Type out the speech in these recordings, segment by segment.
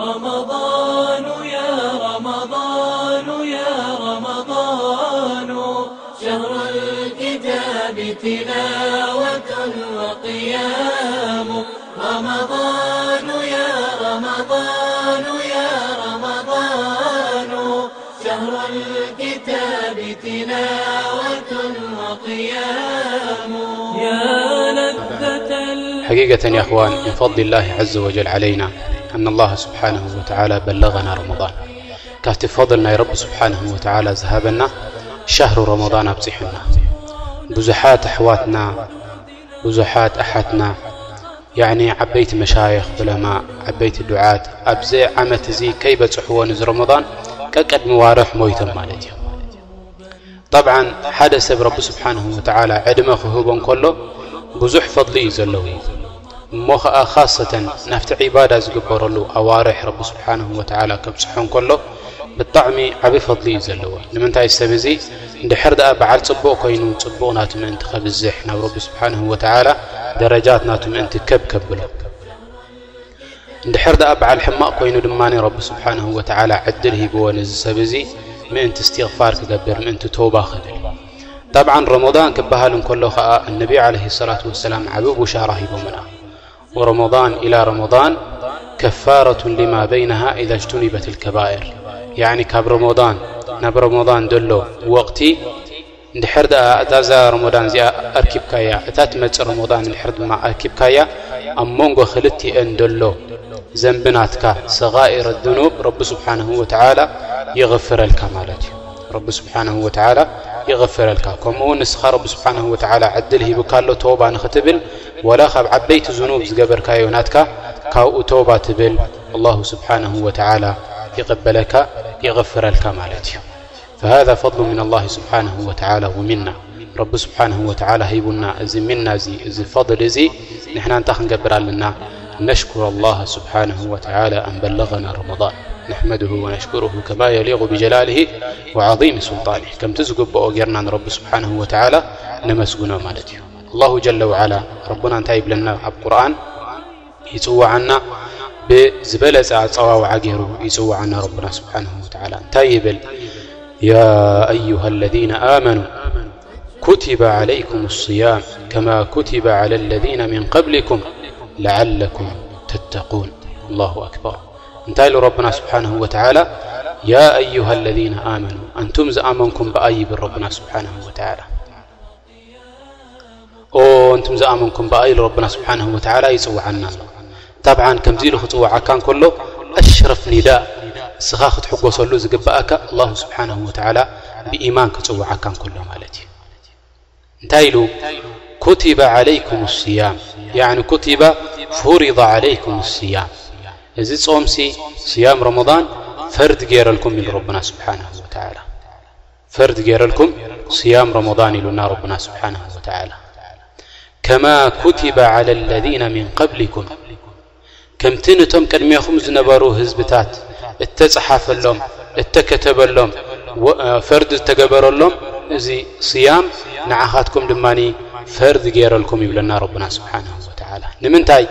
رمضان يا رمضان يا رمضان، شهر الكتاب تلاوة وقيام. رمضان يا رمضان يا رمضان، شهر الكتاب تلاوة وقيام. يا لذة ال- حقيقة يا إخوان، من فضل الله عز وجل علينا أن الله سبحانه وتعالى بلغنا رمضان. ካብቲ ፈضል ናይ ረቢ ስብሓንሁ ወተዓላ ዝሃበና ሻህሩ ረመዳን ኣብፂሑና። ብዙሓት ኣሕዋትና፣ ብዙሓት ኣሓትና፣ ያዕኒ ዓበይቲ መሻይኽ፣ ዑለማ፣ ዓበይቲ ዱዓት ኣብዚ ዓመት እዚ ከይበፅሕዎ ንዚ ረመዳን ቀቀድሚ ዋርሕ ሞይቶም ማለት እዩ። ጠብዓን ሓደ ሰብ ረቢ ስብሓንሁ ወተዓላ ዕድመ ክህቦ እንከሎ ብዙሕ ፈድሊ እዩ ዘለዎ። እሞ ኸዓ ኻሰተን ናብቲ ዒባዳ ዝግበረሉ ኣዋርሕ ረቢ ስብሓንሁ ወተዓላ ከብፅሖ እንከሎ ብጣዕሚ ዓቢ ፈድሊ እዩ ዘለዎ። ንምንታይ ሰብ እዚ እንድሕር ደኣ በዓል ጽቡቕ ኮይኑ፣ ጽቡቕ ናቱ ምእንቲ ከብዝሕ፣ ናብ ረቢ ስብሓንሁ ወተዓላ ደረጃት ናቱ ምእንቲ ከብ ከብሎ። እንድሕር ደኣ በዓል ሕማቕ ኮይኑ ድማ ረቢ ስብሓንሁ ወተዓላ ዕድል ሂብዎ ነዚ ሰብ እዚ ምእንቲ እስትግፋር ክገብር፣ ምእንቲ ተውባ ክብል። ጠብዓን ረመዳን ክበሃል እንከሎ ኸዓ እነቢ ዓለይሂ ሰላቱ ወሰላም ዓቢ ቡሻራ ሂቦምና። ورمضان إلى رمضان كفارة لما بينها إذا اجتنبت الكبائر. ያዕኒ ካብ ረመዳን ናብ ረመዳን ዘሎ ወቕቲ እንድሕር ደኣ እታ እዛ ረመዳን እዚኣ ኣርኪብካያ፣ እታ ትመጽእ ረመዳን እንድሕር ድማ ኣርኪብካያ፣ ኣብ መንጎ ክልቲኤን ዘሎ ዘንቢ ናትካ ሰጋኢር ذኑብ ረቢ ስብሓንሁ ወተዓላ ይغፍረልካ ማለት እዩ። ረቢ ስብሓንሁ ወተዓላ ይغፍረልካ። ከምኡ እውን ንስኻ ረቢ ስብሓንሁ ወተዓላ ዕድል ሂቡካ ኣሎ ተውባ ንኽትብል፣ ወላ ካብ ዓበይቲ ዝኑብ ዝገበርካዮ ናትካ ካብኡ ተውባ ትብል፣ ኣላሁ ስብሓንሁ ወተዓላ ይቕበለካ፣ ይغፍረልካ ማለት እዩ። فهذا فضل من الله سبحانه وتعالى ومنة። ረቢ ስብሓንሁ ወተዓላ ሂቡና እዚ ሚና እዚ፣ እዚ ፈضል እዚ፣ ንሕና እንታይ ክንገብር ኣለና? نشكر الله سبحانه وتعالى أن بلغنا رمضان، نحمده ونشكره كما يليق بجلاله وعظيم سلطانه። ከምቲ ዝግብኦ ጌርና ንረቢ ስብሓንሁ ወተዓላ ነመስግኖ ማለት እዩ። ኣላሁ ጀለ ወዓላ ረቡና እንታይ ይብለና ኣብ ቁርኣን? ይጽውዓና፣ ብዝበለጸ ኣጸዋውዓ ገይሩ ይጽውዓና ረቡና ስብሓንሁ ወተዓላ። እንታይ ይብል? يا أيها الذين آمنوا كتب عليكم الصيام كما كتب على الذين من قبلكم لعلكم تتقون. الله أكبر. እንታይ ኢሉ ረቡና ስብሓንሁ ወተዓላ? يا أيها الذين آمنوا፣ ኣንቱም ዝኣመንኩም በኣ ይብል ረቡና ስብሓንሁ ወተዓላ። ኦ፣ ኣንቱም ዝኣመንኩም በኣ ኢሉ ረቡና ስብሓንሁ ወተዓላ ይጽውዓና ኣሎ። ጠብዓን ከምዚ ኢሉ ክጽውዓካ እንከሎ፣ ኣሽረፍ ኒዳእ፣ እስኻ ክትሕጎሰሉ ዝግብኣካ ኣላሁ ስብሓንሁ ወተዓላ ብኢማን ክጽውዓካ እንከሎ ማለት እዩ። እንታይ ኢሉ? كتب عليكم الصيام، ያዕኒ كتب فرض عليكم الصيام። እዚ ጾምሲ፣ ስያም ረመዳን ፈርድ ገይረልኩም ኢሉ ረቡና ስብሓንሁ ወተዓላ። ፈርድ ገይረልኩም ስያም ረመዳን ኢሉና ረቡና ስብሓንሁ ወተዓላ። كما كتب على الذين من قبلكم، ከምቲ ነቶም ቅድሜኹም ዝነበሩ ህዝብታት እተጸሓፈሎም፣ እተከተበሎም፣ ወ-፣ ፈርድ ዝተገበረሎም እዚ ስያም ንዓኻትኩም ድማ ፈርድ ገይረልኩም ይብለና ረቡና ስብሓንሁ ወተዓላ። ንምንታይ?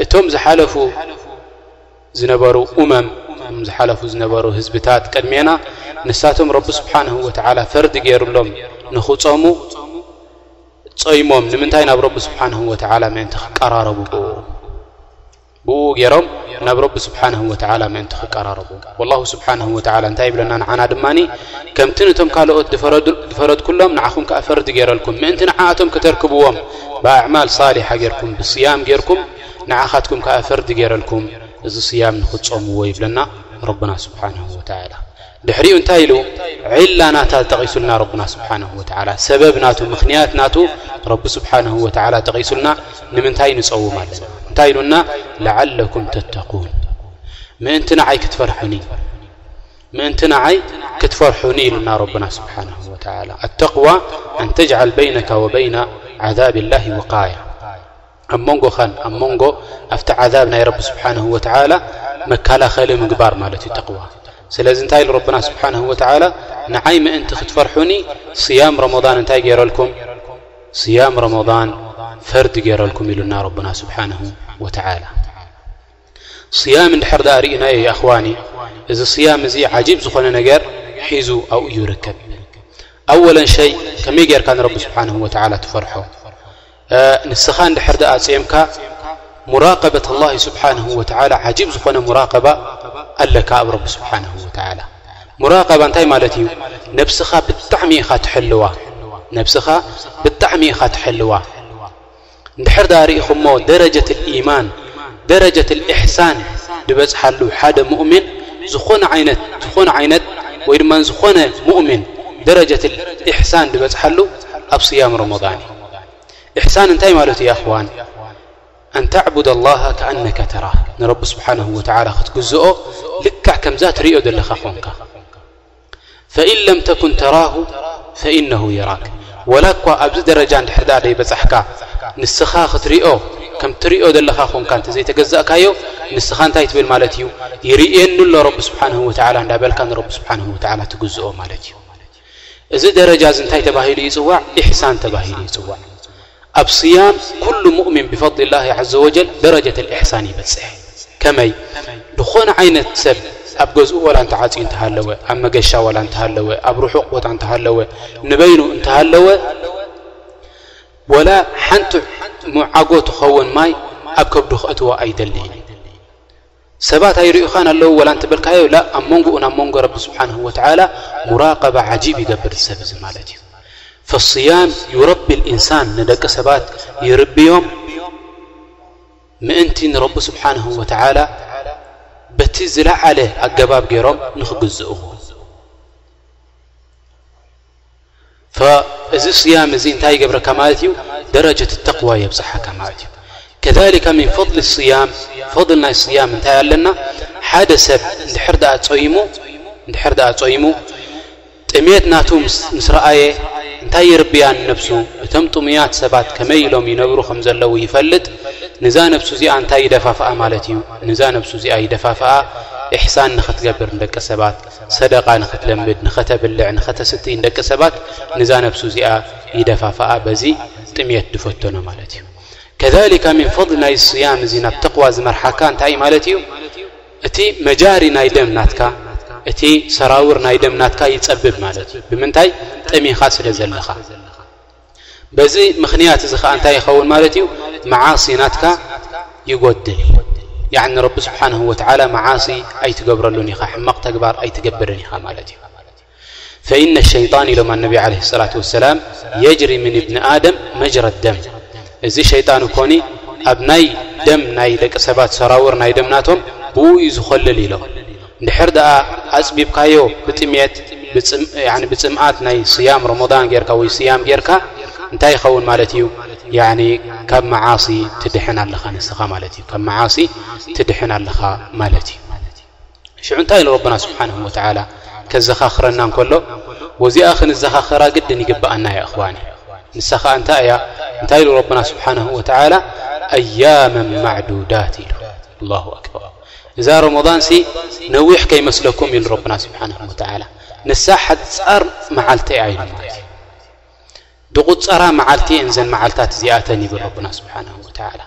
እቶም ዝሓለፉ ዝነበሩ ኡመም፣ እቶም ዝሓለፉ ዝነበሩ ህዝብታት ቅድሜና፣ ንሳቶም ረቢ ስብሓንሁ ወተዓላ ፈርድ ገይሩሎም ንኽጾሙ ጾይሞም። ንምንታይ? ናብ ረቢ ስብሓንሁ ወተዓላ ምእንቲ ክቀራረቡ ብኡ፣ ብኡ ገይሮም ናብ ረቢ ስብሓንሁ ወተዓላ ምእንቲ ክቀራረቡ። ወላሁ ስብሓንሁ ወተዓላ እንታይ ይብለና ንዓና ድማኒ? ከምቲ ነቶም ካልኦት ዝፈረዱ-፣ ዝፈረድኩሎም ንዓኹም ከኣ ፈርድ ገይረልኩም፣ ምእንቲ ንዓኣቶም ከተርክብዎም ብኣዕማል ሳሊሓ ገይርኩም፣ ብስያም ገይርኩም፣ ንዓኻትኩም ከኣ ፈርድ ገይረልኩም፣ እዚ ስያም ንኽትጾምዎ ይብለና ረቡና ስብሓንሁ ወተዓላ። ድሕሪኡ እንታይ ኢሉ? ዒላ ናታ ጠቒሱልና ረቡና ስብሓንሁ ወተዓላ። ሰበብ ናቱ፣ ምኽንያት ናቱ ረቢ ስብሓንሁ ወተዓላ ጠቒሱልና። ንምንታይ ንጸውም ኣለና? እንታይ ኢሉና? ለዓለኩም ተተቁን። ምእንቲ ንዓይ ክትፈርሑኒ፣ ምእንቲ ንዓይ ክትፈርሑኒ ኢሉና ረቡና ስብሓንሁ ወተዓላ። التقوى أن تجعل بينك وبين عذاب الله وقاية። ኣብ መንጎኻን ኣብ መንጎ ኣብቲ ዓዛብ ናይ ረቢ ስብሓንሁ ወተዓላ መከላኸሊ ምግባር ማለት እዩ ተቕዋ። ስለዚ እንታይ ኢሉ ረብና ስብሓንሁ ወተዓላ? ንዓይ ምእንቲ ክትፈርሑኒ፣ ስያም ረመዳን እንታይ ገይረልኩም? ስያም ረመዳን ፈርድ ገይረልኩም ኢሉና ረቡና ስብሓንሁ ወተዓላ። ስያም እንድሕር ደኣ ርኢናዮ፣ ይኣኽዋኒ፣ እዚ ስያም እዚ ዓጂብ ዝኾነ ነገር ሒዙ ኣብኡ ይርከብ። ኣወለን ሸይ፣ ከመይ ጌርካ ንረቢ ስብሓንሁ ወተዓላ ትፈርሖ? እ፣ ንስኻ እንድሕር ደኣ ጼምካ፣ ሙራቀበት ኣላሂ ስብሓንሁ ወተዓላ፣ ዓጂብ ዝኾነ ሙራቀባ ኣለካ ኣብ ረቢ ስብሓንሁ ወተዓላ። ሙራቀባ እንታይ ማለት እዩ? ነብስኻ ብጣዕሚ ኢኻ ትሕልዋ። ነብስኻ ብጣዕሚ ኢኻ ትሕልዋ። እንድሕር ደኣ ርኢኹሞ፣ ደረጀት ልኢማን፣ ደረጀት ልኢሕሳን ድበጽሓሉ ሓደ ሙእሚን፣ ዝኾነ ዓይነት፣ ዝኾነ ዓይነት፣ ወይ ድማ ዝኾነ ሙእሚን ደረጀት ልኢሕሳን ድበጽሓሉ ኣብ ስያም ረመዳን እዩ። ኢሕሳን እንታይ ማለት እዩ፣ ኣኽዋን? ኣን ተዕቡድ ኣላሃ ከኣነከ ተራህ፣ ንረቢ ስብሓንሁ ወተዓላ ክትግዝኦ ልክዕ ከምዛ ትርእዮ ዘለኻ ኾንካ። ፈኢን ለም ተኩን ተራሁ ፈኢነሁ የራክ። ወላ እኳ ኣብዚ ደረጃ እንድሕር ደኣ ደይበጻሕካ፣ ንስኻ ክትሪኦ፣ ከም ትሪኦ ዘለኻ ኾንካ እንተዘይተገዛእካዮ፣ ንስኻ እንታይ ትብል ማለት እዩ? ይርእየኒ ኣሎ ረቢ ስብሓንሁ ወተዓላ እንዳበልካ ንረቢ ስብሓንሁ ወተዓላ ትግዝኦ ማለት እዩ። እዚ ደረጃ እዚ እንታይ ተባሂሉ ይጽዋዕ? ኢሕሳን ተባሂሉ ይጽዋዕ። ኣብ ስያም ኩሉ ሙእሚን ብፈድሊላሂ ዐዘ ወጀል ደረጀት ልኢሕሳን ይበጽሕ። ከመይ? ዝኾነ ዓይነት ሰብ ኣብ ገዝኡ ወላ እንተዓጽዩ እንተሃለወ፣ ኣብ መገሻ ወላ እንተሃለወ፣ ኣብ ርሑቕ ቦታ እንተሃለወ፣ ንበይኑ እንተሃለወ፣ ወላ ሓንቲ ሙዓጎ ትኸውን ማይ ኣብ ከብዱ ከእትዎ ኣይደልን። ሰባት ኣይርእዩኻን ኣለዉ ወላ እንተበልካዮ፣ ላ፣ ኣብ መንጎኡን ኣብ መንጎ ረቢ ስብሓንሁ ወተዓላ ሙራቀባ ዓጂብ ይገብር ሰብ እዚ ማለት እዩ። ፈስያም ዩረቢ ልኢንሳን፣ ንደቂ ሰባት ይርብዮም፣ ምእንቲ ንረቢ ስብሓንሁ ወተዓላ በቲ ዝለዓለ ኣገባብ ገይሮም ንኽግዝእዎ። ፈእዚ ስያም እዚ እንታይ ይገብረካ ማለት እዩ? ደረጀት ተቅዋ የብፅሓካ ማለት እዩ። ከዛሊከ ሚን ፈድሊ ስያም፣ ፈድል ናይ ስያም እንታይ ኣለና? ሓደ ሰብ እንድሕር ደኣ ጾይሙ፣ እንድሕር ደኣ ጾይሙ፣ ጥሜት ናቱ ምስ፣ ምስ ረኣየ እንታይ ይርብያ ንነብሱ? እቶም ጥሙያት ሰባት ከመይ ኢሎም ይነብሩ ከም ዘለዉ ይፈልጥ። ንዛ ነብሱ እዚኣ እንታይ ይደፋፍኣ ማለት እዩ? ንዛ ነብሱ እዚኣ ይደፋፍኣ ኢሕሳን ንኽትገብር ንደቂ ሰባት፣ ሰደቃ ንኽትለምድ፣ ንኸተብልዕ፣ ንኸተስትይ ንደቂ ሰባት፣ ንዛ ነብሱ እዚኣ ይደፋፍኣ፣ በዚ ጥሜት ድፈተኖ ማለት እዩ። ከዛሊከ ሚን ፈድሊ ናይ ስያም እዚ ናብ ተቕዋ ዝመርሓካ እንታይ እዩ ማለት እዩ? እቲ መጃሪ ናይ ደም ናትካ፣ እቲ ሰራውር ናይ ደም ናትካ ይጸብብ ማለት እዩ። ብምንታይ? ጠሚኻ ስለ ዘለኻ። በዚ ምኽንያት እዚ ኸኣ እንታይ ይኸውን ማለት እዩ? መዓሲ ናትካ ይጎድል። ያዕኒ ረቢ ስብሓንሁ ወተዓላ መዓሲ ኣይትገብረሉን ኢኻ፣ ሕማቕ ተግባር ኣይትገብርን ኢኻ ማለት እዩ። ፈኢነ ሸይጣን ኢሎም ኣነቢ ዓለይሂ ሰላቱ ወሰላም፣ የጅሪ ምን እብኒ ኣደም መጅረ ደም። እዚ ሸይጣን እኮኒ ኣብ ናይ ደም ናይ ደቂ ሰባት ሰራውር ናይ ደም ናቶም ብኡ እዩ ዝኾልል ኢሎም። እንድሕር ደኣ ኣጽቢብካዮ ብጥሜት፣ ብጽም-፣ ያኒ ብጽምኣት ናይ ስያም ረመዳን ጌርካ ወይ ስያም ጌርካ እንታይ ይኸውን ማለት እዩ? ያኒ ካብ መዓሲ ትድሕን ኣለኻ ንስኻ ማለት እዩ። ካብ መዓሲ ትድሕን ኣለኻ ማለት እዩ። ሽዑ እንታይ ኢሉ ረብና ስብሓንሁ ወተዓላ ከዘኻኽረና እንከሎ፣ ወዚኣ ክንዘኻኸራ ግድን ይግብኣና እያ እኽዋኒ። ንሳ ኸኣ እንታይ እያ? እንታይ ኢሉ ረብና ስብሓንሁ ወተዓላ? ኣያመን ማዕዱዳት ኢሉ። ኣላሁ ኣክበር። እዛ ረመዳንሲ ነዊሕ ከይመስለኩም ኢሉ ረብና ስብሓንሁ ወተዓላ። ንሳ ሓጻር መዓልቲ እያ ኢሉ ማለት እዩ። ድቑጸራ መዓልቲ እየን ዘን መዓልታት እዚኣተን ይብል ረብና ስብሓንሁ ወተዓላ።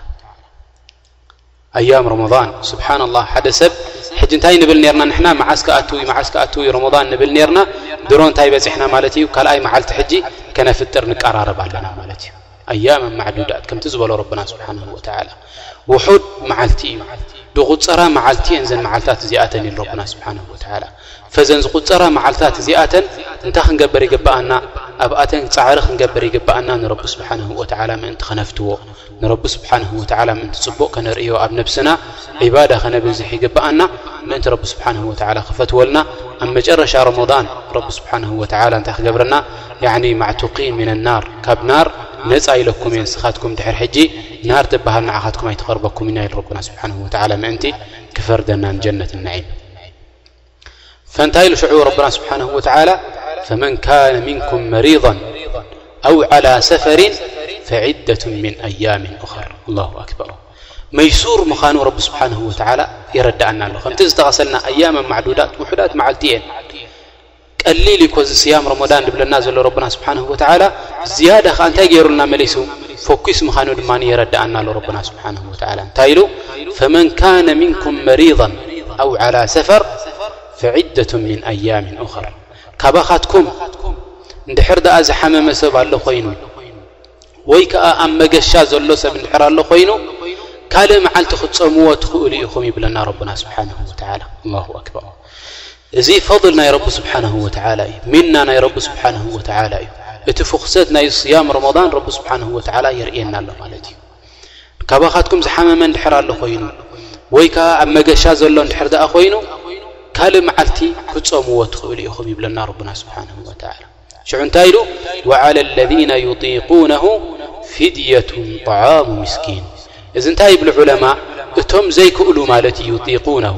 ኣያም ረመዳን፣ ስብሓንላህ፣ ሓደ ሰብ ሕጂ እንታይ ንብል ኔርና ንሕና? መዓስ ክኣትው እዩ፣ መዓስ ክኣትው እዩ ረመዳን ንብል ኔርና። ድሮ እንታይ በጺሕና ማለት እዩ? ካልኣይ መዓልቲ ሕጂ ከነፍጥር ንቀራረብ ኣለና ማለት እዩ። ኣያመን ማዕዱዳት፣ ከምቲ ዝበሎ ረብና ስብሓንሁ ወተዓላ፣ ውሑድ መዓልቲ እዩ፣ ድቑጸራ መዓልቲ እየን ዘን መዓልታት እዚኣተን ኢሉ ረብና ስብሓንሁ ወተዓላ። ፈዘን ዝቑጸራ መዓልታት እዚኣተን እንታይ ክንገብር ይግብኣና? ኣብኣተን ጻዕሪ ክንገብር ይግብኣና፣ ንረቢ ስብሓንሁ ወተዓላ ምእንቲ ኸነፍትዎ፣ ንረቢ ስብሓንሁ ወተዓላ ምእንቲ ጽቡቕ ከነርእዮ፣ ኣብ ነብስና ዒባዳ ኸነብዝሕ ይግብኣና፣ ምእንቲ ረቢ ስብሓንሁ ወተዓላ ኽፈትወልና። ኣብ መጨረሻ ረመዳን ረቢ ስብሓንሁ ወተዓላ እንታይ ክገብረና? ያዕኒ ማዕቱቂን ሚነ ናር፣ ካብ ናር ነጻ ኢለኩም እየ፣ ንስኻትኩም ድሕር ሕጂ ናር ትበሃል ንዓኻትኩም ኣይትቐርበኩም ኢና ኢሉ ረብና ስብሓንሁ ወተዓላ ምእንቲ ክፈርደና ንጀነትን ነዒም። ፈንታይ ኢሉ ሽዑ ረብና ስብሓንሁ ወተዓላ፣ ፈመን ካነ ሚንኩም መሪضን ኣው ዓላ ሰፈሪን ፈዒደቱን ሚን ኣያሚን ኡኸር። ኣላሁ ኣክበር። መይሱር ምዃኑ ረቢ ስብሓንሁ ወተዓላ የረድኣና ኣሎ። ከምቲ ዝተቐሰልና ኣያመን ማዕዱዳት፣ ውሑዳት መዓልቲ እየን። ቀሊል እኮ እዚ ስያም ረመዳን ዝብለና ዘሎ ረብና ስብሓንሁ ወተዓላ። ዝያዳ ኸዓ እንታይ ገይሩልና መሊሱ? ፎኪስ ምዃኑ ድማ የረድኣና ኣሎ ረብና ስብሓንሁ ወተዓላ። እንታይ ኢሉ? ፈመን ካነ ሚንኩም መሪضን ኣው ዓላ ሰፈር ፈዒደቱ ምን ኣያምን ኡኸር። ካባኻትኩም እንድሕር ደኣ ዝሓመመ ሰብ ኣሎ ኮይኑ፣ ወይ ከኣ ኣብ መገሻ ዘሎ ሰብ እንድሕር ኣሎ ኮይኑ፣ ካልእ መዓልቲ ክትጸምዎ ትኽእሉ ኢኹም ይብለና ረብና ስብሓንሁ ወተዓላ። ኣላሁ ኣክበር። እዚ ፈضል ናይ ረቢ ስብሓንሁ ወተዓላ እዩ። ሚና ናይ ረቢ ስብሓንሁ ወተዓላ እዩ። እቲ ፍኽሰት ናይ ስያም ረመዳን ረቢ ስብሓንሁ ወተዓላ የርእየና ኣሎ ማለት እዩ። ካባኻትኩም ዝሓመመ እንድሕር ኣሎ ኮይኑ፣ ወይ ከኣ ኣብ መገሻ ዘሎ እንድሕር ደኣ ኮይኑ፣ ካልእ መዓልቲ ክትጾምዎ ትኽእሉ ኢኹም ይብለና ረብና ስብሓንሁ ወተዓላ። ሽዑ እንታይ ኢሉ? ወዓለ ለዚነ ዩጢቁነሁ ፊድየቱን ጠዓሙ ምስኪን። እዚ እንታይ ይብሉ ዑለማ? እቶም ዘይክእሉ ማለት እዩ፣ ዩጢቁነሁ።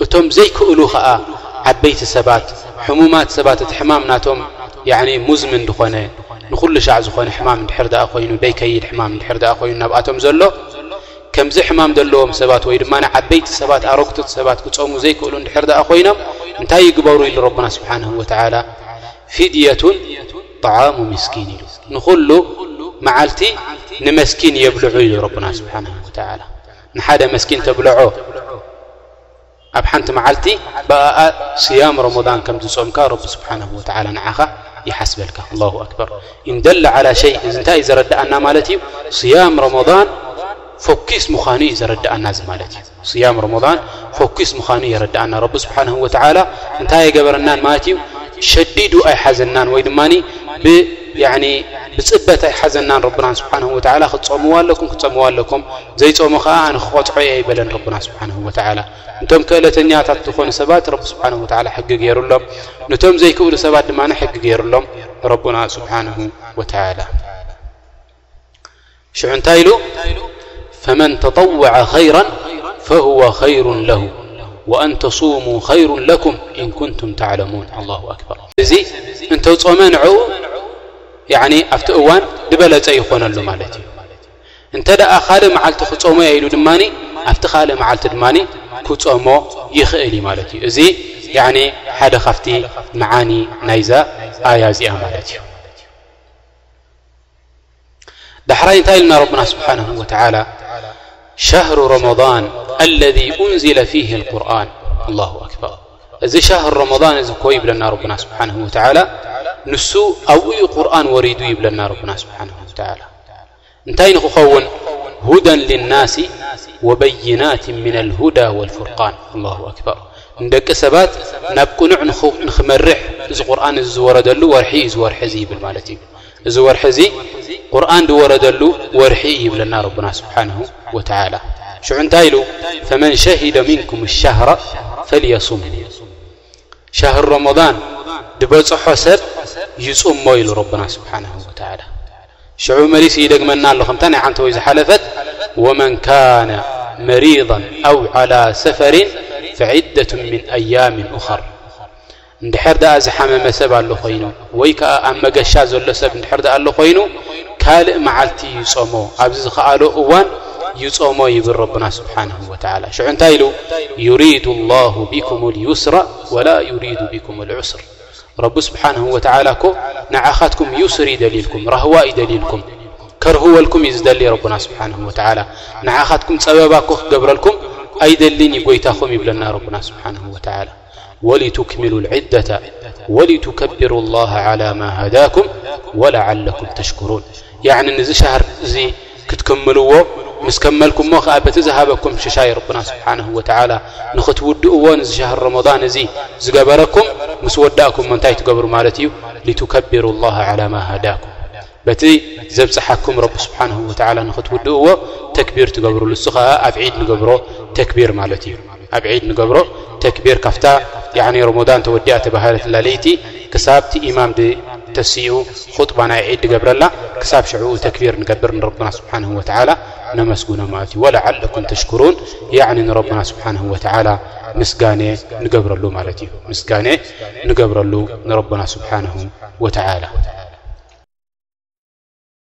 እቶም ዘይክእሉ ኸኣ ዓበይቲ ሰባት፣ ሕሙማት ሰባት፣ እቲ ሕማም ናቶም ያዕኒ ሙዝምን ዝኾነ፣ ንኹሉ ሻዕ ዝኾነ ሕማም እንድሕር ደኣ ኮይኑ፣ ደይከይድ ሕማም እንድሕር ደኣ ኮይኑ ናብኣቶም ዘሎ፣ ከምዚ ሕማም ዘለዎም ሰባት ወይ ድማ ንዓበይቲ ሰባት፣ ኣረግቶት ሰባት ክጾሙ ዘይክእሉ እንድሕር ደኣ ኮይኖም፣ እንታይ ይግበሩ ኢሉ ረብና ስብሓንሁ ወተዓላ? ፊድየቱን ጠዓሙ ምስኪን ኢሉ። ንኹሉ መዓልቲ ንመስኪን የብልዑ ኢሉ ረብና ስብሓንሁ ወተዓላ። ንሓደ መስኪን ተብልዖ ኣብ ሓንቲ መዓልቲ ብኣኣ ስያም ረመዳን ከም ዝጾምካ ረቢ ስብሓንሁ ወተዓላ ንዓኻ ይሓስበልካ። ኣላሁ ኣክበር። ኢን ደለ ዓላ ሸይ፣ እዚ እንታይ እዩ ዘረድኣና ማለት እዩ? ስያም ረመዳን ፎኪስ ምዃኑ እዩ ዘረድኣና እዚ ማለት እዩ። ስያም ረመዳን ፎኪስ ምዃኑ የረድኣና። ረቢ ስብሓንሁ ወተዓላ እንታይ ኣይገበረናን ማለት እዩ? ሸዲዱ ኣይሓዘናን ወይ ድማ ብ-፣ ያዕኒ ብጽበት ኣይሓዘናን። ረብና ስብሓንሁ ወተዓላ ክትጾምዋ ኣለኩም፣ ክትጾምዋ ኣለኩም፣ ዘይጾሙ ኸዓ ኣነ ክቐጽዖ እየ ኣይበለን ረብና ስብሓንሁ ወተዓላ። እንቶም ክእለተኛታት ዝኾኑ ሰባት ረቢ ስብሓንሁ ወተዓላ ሕጊ ገይሩሎም። ነቶም ዘይክእሉ ሰባት ድማ ሕጊ ገይሩሎም ረቡና ስብሓንሁ ወተዓላ። ሽዑ እንታይ ኢሉ? ፈመን ተጠወዐ ኸይራን ፈሁወ ኸይሩን ለሁ ወአን ተሱሙ ኸይሩን ለኩም ኢን ኩንቱም ተዕለሙን። ኣላሁ ኣክበር። እዚ እንተጾመ ንዕኡ ያዕኒ ኣብቲ እዋን ዝበለጸ ይኾነሉ ማለት እዩ። እንተ ደኣ ካልእ መዓልቲ ክጾሞ እየ ኢሉ ድማ ኣብቲ ካልእ መዓልቲ ድማ ክጾሞ ይኽእል እዩ ማለት እዩ። እዚ ያዕኒ ሓደ ካብቲ መዓኒ ናይዛ ኣያ እዚኣ ማለት እዩ። ዳሕራይ እንታይ ኢልና ረብና ስብሓንሁ ወተዓላ? ሸህሩ ረመዳን አለዚ ኡንዚለ ፊህ ልቁርኣን። ኣላሁ ኣክበር። እዚ ሸህር ረመዳን እዚ እኮ ይብለና ረብና ስብሓንሁ ወተዓላ፣ ንሱ ኣብኡ እዩ ቁርኣን ወሪዱ ይብለና ረብና ስብሓንሁ ወተዓላ። እንታይ ንክኸውን? ሁደን ሊናሲ ወበይናት ምን ልሁዳ ወልፉርቃን። ኣላሁ ኣክበር። ንደቂ ሰባት ናብ ቅኑዕ ንኽ-፣ ንኽመርሕ እዚ ቁርኣን እዚ ዝወረደሉ ወርሒ እዩ፣ እዚ ወርሒ እዚ ይብል ማለት እዩ። እዚ ወርሒ እዚ ቁርኣን ዝወረደሉ ወርሒ እዩ ይብለና ረብና ስብሓንሁ ወተዓላ። ሽዑ እንታይ ኢሉ? ፈመን ሸሂደ ሚንኩም ሸህረ ፈልየሱም። ሸህር ረመዳን ዝበጽሖ ሰብ ይጹሞ ኢሉ ረብና ስብሓንሁ ወተዓላ። ሽዑ መሊሱ ይደግመና ኣሎ፣ ከምታ ናይ ዓንተ ወይ ዝሓለፈት፣ ወመን ካነ መሪضን ኣው ዓላ ሰፈሪን ፈዒደቱ ምን ኣያምን ኡኸር። እንድሕር ደኣ ዝሓመመ ሰብ ኣሎ ኮይኑ፣ ወይ ከኣ ኣብ መገሻ ዘሎ ሰብ እንድሕር ደኣ ኣሎ ኮይኑ፣ ካልእ መዓልቲ ይጾሞ፣ ኣብዚ ዝኸኣሎ እዋን ይጾሞ ይብል ረብና ስብሓንሁ ወተዓላ። ሽዑ እንታይ ኢሉ? ዩሪዱ ላሁ ቢኩም ልዩስራ ወላ ዩሪዱ ቢኩም ልዑስር። ረቢ ስብሓንሁ ወተዓላ እኮ ንዓኻትኩም ዩስር ይደልይልኩም፣ ራህዋ ይደልይልኩም፣ ከርህወልኩም እዩ ዝደሊ ረብና ስብሓንሁ ወተዓላ። ንዓኻትኩም ጸበባ እኮ ክገብረልኩም ኣይደልን እዩ ጎይታኹም ይብለና ረብና ስብሓንሁ ወተዓላ። ወሊቱክሚሉ ልዒደተ ወሊቱከቢሩ ላሃ ዓላ ማ ሃዳኩም ወለዓለኩም ተሽኩሩን። ያዕኒ፣ ነዚ ሸህር እዚ ክትክምልዎ፣ ምስ ከመልኩሞ ኸኣ በቲ ዝሃበኩም ሽሻይ ረብና ስብሓንሁ ወተዓላ ንኽትውድእዎ፣ ነዚ ሸህር ረመዳን እዚ ዝገበረኩም ምስ ወዳእኩሞ እንታይ ትገብሩ ማለት እዩ? ሊቱከቢሩ ላሃ ዓላ ማ ሃዳኩም። በቲ ዘብጽሓኩም ረቢ ስብሓንሁ ወተዓላ ንኽትውድእዎ ተክቢር ትገብሩሉ። እሱ ኸኣ ኣብ ዒድ ንገብሮ ተክቢር ማለት እዩ። ኣብ ዒድ ንገብሮ ተክቢር፣ ካፍታ ያዕኒ ረመዳን ተወዲኣ ተባህለትላ ለይቲ ክሳብ እቲ ኢማም ድ-፣ ተሲኡ ኹጥባ ናይ ዒድ ድገብረላ፣ ክሳብ ሽዑ ተክቢር ንገብር ንረብና ስብሓንሁ ወተዓላ ነመስግኖ ማለት እዩ። ወለዓለኩም ተሽኩሩን፣ ያዕኒ ንረብና ስብሓንሁ ወተዓላ ምስጋነ ንገብረሉ ማለት እዩ። ምስጋነ ንገብረሉ ንረብና ስብሓንሁ ወተዓላ።